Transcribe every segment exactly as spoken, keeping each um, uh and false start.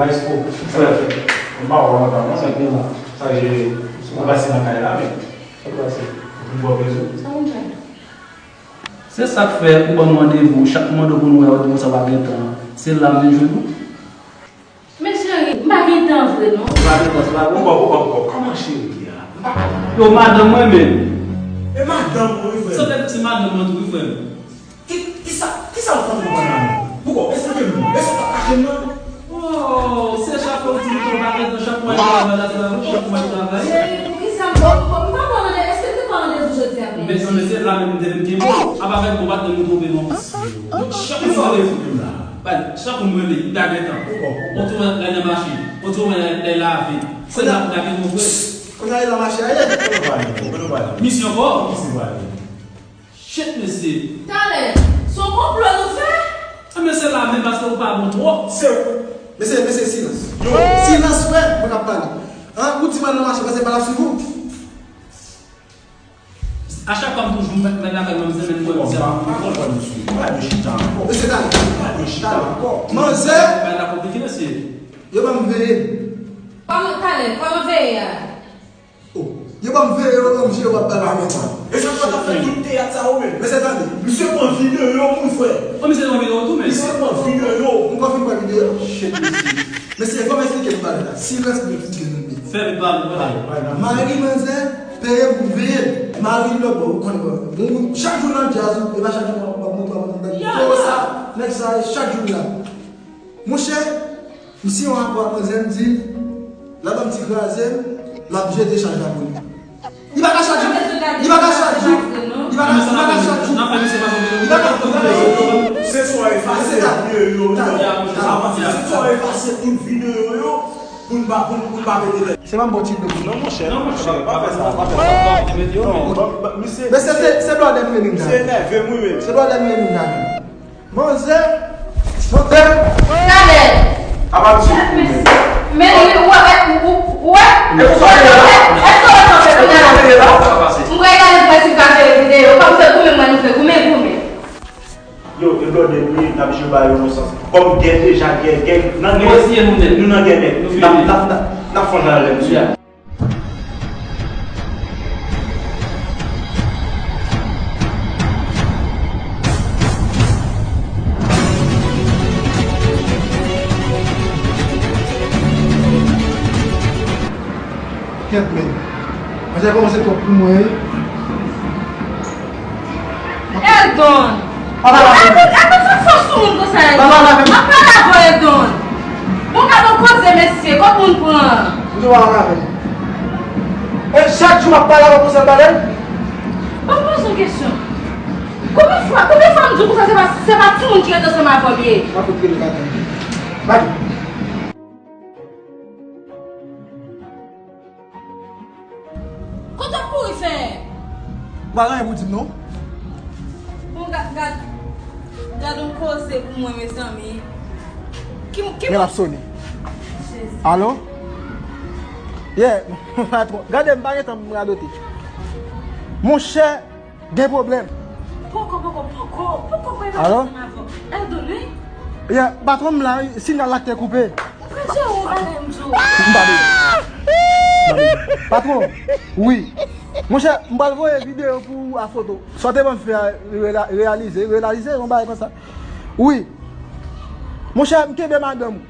Maestro, frè, m pa wè w lontan non, men sa k jere, m pase nan kay la, men m pase, m bò bezwen. Sa moun fè? Se sa k fè ou ban m randevou, chak mande w pou nou wè, ou di konsa w pa gen tan. Se la m vin jwenn ou. Men cheri, m pa gen tan vre non. Ou pa gen tan, se pa vre? Poko, poko, poko. Kòman cheri a? M pa... Yo, madanm mwen menm. E madanm ou wi, frè m. Sanble se madanm mwen tou wi, frè m. Ki, kisa, kisa w konn konprann la menm? Poko, esplike m non. Èske w p ap kache m nan? Oh, se chak fwa w di m tou w pa gen tan, chak mwa w travay la, travay, chak mwa w travay. Cheri, poukisa m, m, m pa pran randevou, èske m te pran randevou jodi a menm? Men, men se la menm m te vin kenbe w. Apa fè m konbat nan m twonpe non. Chak mwa w randevou la. Bay, chak moun rele, li pa gen tan. Otou wè lè nan mache, otou wè lè lave. Se la pou lage nou vre. Kounye a, e nan mache a ye, kote nou prale, kote nou prale? Misyon ankò? Misyon prale. Shit, mesye. Talè, se yon konplo nou fè? A, men se la menm paske ou pa bon twòp. Se ou. Mesye, mesye, silans. Silans, frè, mwen k ap pale. An, ou di m al nan mache, paske m pa t ap swiv ou. A chak fwa m toujou mèt, mèt lakay mwen, m se menm mwen, misye ap pran. Mesye, talè. Bagay la konplike, mesye. Yo ban m veye. Kòman, talè, kòman veye a? Oh, yo ban m veye, yo ban m je, yo ban m bagay. E sa k fè w ap fè tout teyat sa ou menm? Mesye, tande. Misye pran videyo pou l, frè. Oh, misye pran videyo tou, men. Misye pran videyo. M pa fin pran videyo. Shit, mesye. Mesye, fò m eksplike nou bagay la. Silans pou m eksplike nou byen. Fè m pale, pale. Mari manzè peye m pou m veye l. Mari l lòtbò, ou konnen bò. Bon, chak jou nan djaz ou, e pa chak jou m ap, m ap montre w, m ap montre w. Frero sa, nèg sa, chak jou l la. Monchè, m siyen yon akò ak manzè, m di l, l ap ban m ti kraze m, m ap jete chaj la pou li. Li pa ka chak jou. Li pa ka chak jou. Li pa ka, li pa ka chak jou. Li pa ka, li pa ka chak jou. Se swa efase videyo yo, se swa efase tout videyo yo, pou n pa, pou n, pou n pa pete tèt. Se pa m bon tip de moun non, monchè. Non, monchè, pa fè sa, pa fè sa. Non, misye, mesye, se, se blòdè nou ye menm la. Misye enève m wi menm. Se blòdè nou ye menm la menm. Manzè, manzè. Talè. Apa misye fou menm? Men ou, ou, ou, ou, ou wè? E pou sa w ye la? Èske w wè sa w fè kounye a la? E pou sa w ye la? M pral gade pou wè si m ka jere videyo. Kòm se goumen mwen nou fè, goumen, goumen. Yo, e blòdè nou ye, n ap jwe ba yo non sans. Kòm gè deja, gè, gè, nan gè. Nou resiye nou nèt. Nou nan gè nèt. N ap, n ap, n ap, n ap fon jan lè, mesye. Kèt, men. Manzè kòmanse twòp pou mwen, wi. Eldon! Papa la. Eldon, Eldon, fè fòs sou moun konsa, Eldon. Papa la. M ap pale avè w, Eldon. Bon, gade yon koze, mesye, kot moun pran? M di w papa la. E chak jou m ap pale avè w konsa, pale. Ban m poze yon kesyon. Konbyen fwa, konbyen fwa m di w konsa, se pa, se pa timoun ki ret ansanm avè w ye? M ap fout rele gade. Gade. Kote w ap kouri fè? Ou pa gen anyen pou di m non. Bon, gad, gad, gad yon koze pou mwen, mezanmi. Ki, ki... Men l ap sone. Jezi. Alo? Yeah, patwon. Gade, m pa gen tan pou m radote. Monchè, gen pwoblèm. Poko, poko, poko, poko, poko, alo? Eldon, wi. Yeah, patwon m la, wi, sinyal la te koupe. Ou pral jere yon bagay, m di w. M pa bezwen. M pa bezwen. Patwon, wi. Monchè, m pral voye videyo pou ou a foto. Sa w te ban m fè a, rela-, reyalize, reyalize yon bagay konsa. Wi. Monchè, m kenbe madanm ou.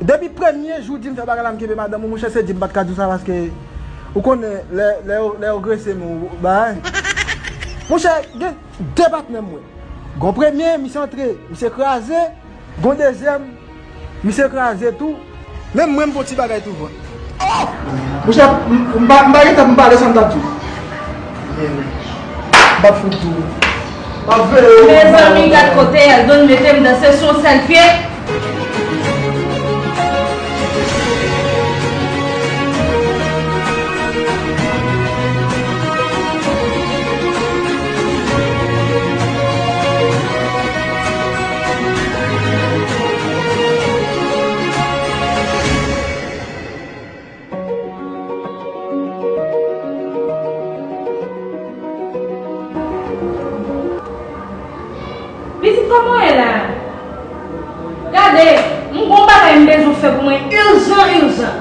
Depi premye jou di m fè bagay la, m kenbe madanm ou, monchè, se di m pa t ka di w sa, paske ou konnen lè, lè yo, lè yo grese men w, bagay. Monchè, gen de patnè m wè. Gon premye, misye antre, misye kraze, gon dezyèm, misye kraze tou. Menm mwen, m fè yon ti bagay tou vre. Monchè, m, m pa, m pa gen tan pou m pale sa m t ap di w. M p ap fout di w. M ap veye w. Mezanmi, gad kote Eldon mete m danse sou yon sèl pye. Pitit, kòman w ye la? Gade, m gon bagay m bezwen. Mwen ijan, ijan.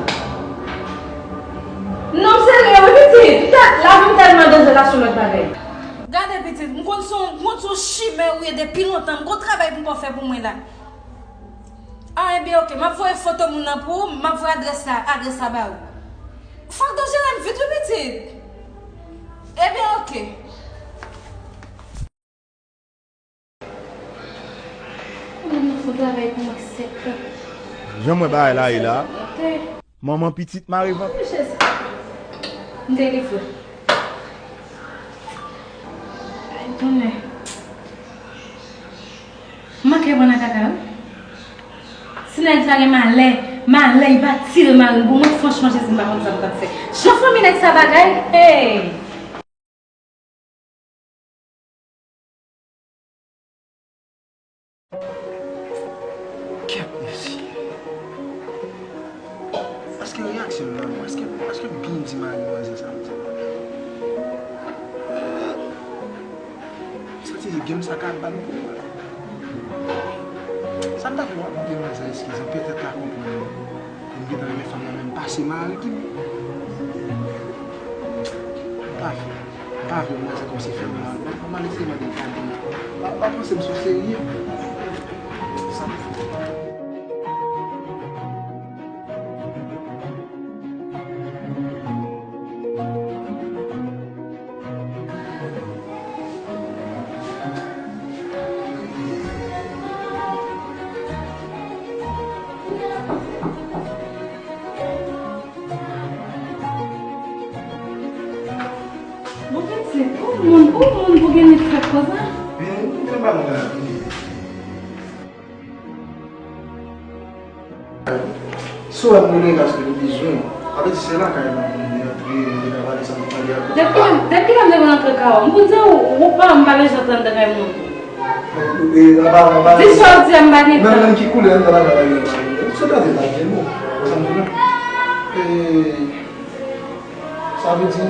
Non, m serye wi, pitit. Tèt, lavi m tèlman danje, l ap sou lòt bagay. Gade, pitit, m konn se yon, m konn se yon chimè ou ye depi lontan. M gon travay pou m fè pou mwen la. Ah, ebyen, oke. M ap voye foto moun nan pou ou, m ap voye adrès la, adrès la ba ou. Fòk danje rèd vit wi, pitit. Ebyen, oke. Mwen nan fon travay pou mwen sèt tan. Jan mwen bagay la ye la. Manman pitit mare vant. Wi, chèz. M te livre. Ay, tonnè. M manke pran nan kaka, wi. Si nèg sa gen malè, malè, li pa tire mari m pou mwen, franchman, Jezi, m pa konn sa m t ap fè. Jan fanmi nèg sa bagay, hey! Kèt mesye. Èske reyaksyon m nòmal? Èske, èske m byen di mari manzè sa m di? M santi se game sa ka ap ba nou pou mwen. Sa m ta fè, m ap mande manzè eskize, petèt l a konprann mwen. M gentan renmen fanm nan menm pase mari m. M pa vle, m pa vle manzè kòmsi fè m mal. M ap eseye mande l padon. L ap, l ap panse m sou serye. Sa m fè. Bon, pitit, ou moun, ou moun pou gen nèg fè konsa? Vini, vini, vini, ba mwen la, vini. Si w wè m rele paske nou bezwen, sa vle di se lakay mwen pou nou antre, nou te ka pale sa nou pale a. Depi, depi lè m te konn antre kay ou, m konn di w, ou pa, m pa bezwen antre anndan kay moun. E, anba, anba. Di sa w di a, m pa gen tan. Menm, menm ki koulè anndan lakay la, se gade la, gen bon. Sa m di la. E, sa vle di,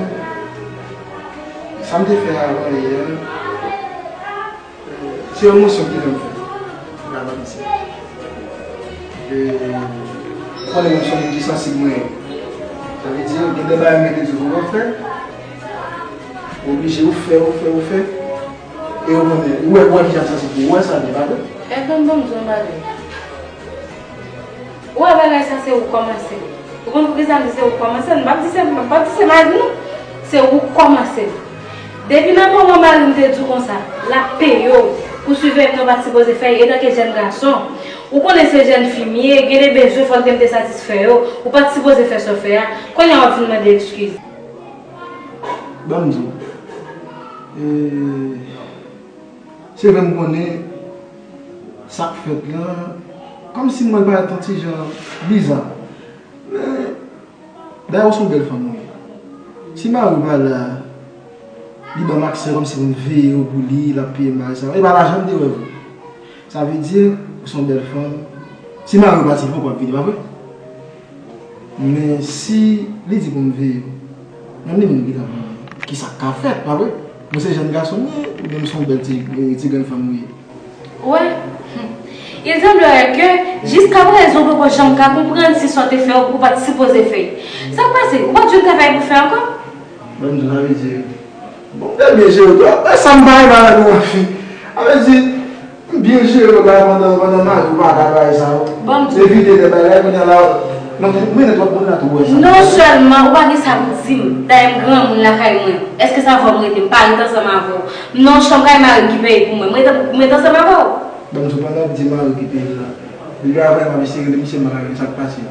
sa m te fè avan yè, Se emosyon ki fè m fè. Gade isi. E, ou konnen mwen se yon moun ki sansib mwen ye. Sa vle di, gen de bagay mwen te di w poko fè. Ou oblije ou fè, ou fè, ou fè. E ou konnen, ou wè, ou wè kijan m sansib pou ou, ou wè sa, li pa vre? E tann ban m di w yon bagay. Ou wè bagay sa se ou kòmanse. Ou konn poukisa m di se ou kòmanse? M p ap di se, m p ap di se mari m non. Se ou kòmanse. Depi nan moman mari m te di w konsa, l ap peye w pou siveye m nan w pa t sipoze fè, etanke jèn gason. Ou konnen se jèn fi m ye, gen de bezwen fòk m te satisfè yo, ou pa t sipoze fè sa w fè a. Kounye a w ap vin mande eskiz. Ban m di w. E, Se vre m konnen sa k fèt lan, kòmsi m wè l parèt yon ti jan biza. Men, dayè ou se yon bèl fanm ou ye. Si mari w pa la, li ban m aksè kòmsi pou m veye w pou li, l ap peye m bagay sa yo. E pa lajan m te wè vre. Sa vle di, ou se yon bèl fanm. Si mari w pati, li poko ap vini, pa vre? Men si li di pou m veye w, menm li menm li gentan konnen ki sa k ka fèt, pa vre? Mwen se jèn gason m ye, oubyen m se yon bèl ti, ti grenn fanm ou ye? Wè, il semblerait que jiskaprezan ou poko janm ka konprann si sa w te fè ou, ou pa t sipoze fè. Sa k pase? Ou pa t jwenn travay pou fè ankò? Ban m di w, sa vle di, bon, m te byen jere w tou. E sa m pa renmen avèk ou anfen. Sa vle di, m byen jere w la pandan, pandan mari w pa ka bay sa yo. Ban m di w. Evite de bagay, kounye a la, non, mwen twòp moun la tou wè sa. Non sèlman ou pa gen sa pou di m, dayè m granmoun lakay mwen. Èske sa avè w m rete? M pa ret ansanm avè w. Non, chanm kay mari m ki peye pou mwen. M ret, m ret ansanm avè w. Ban m di w, pandan w ap di mari w ki peye la, depi apre m ap eseye rele misye, m pa ka jwenn sa k pase.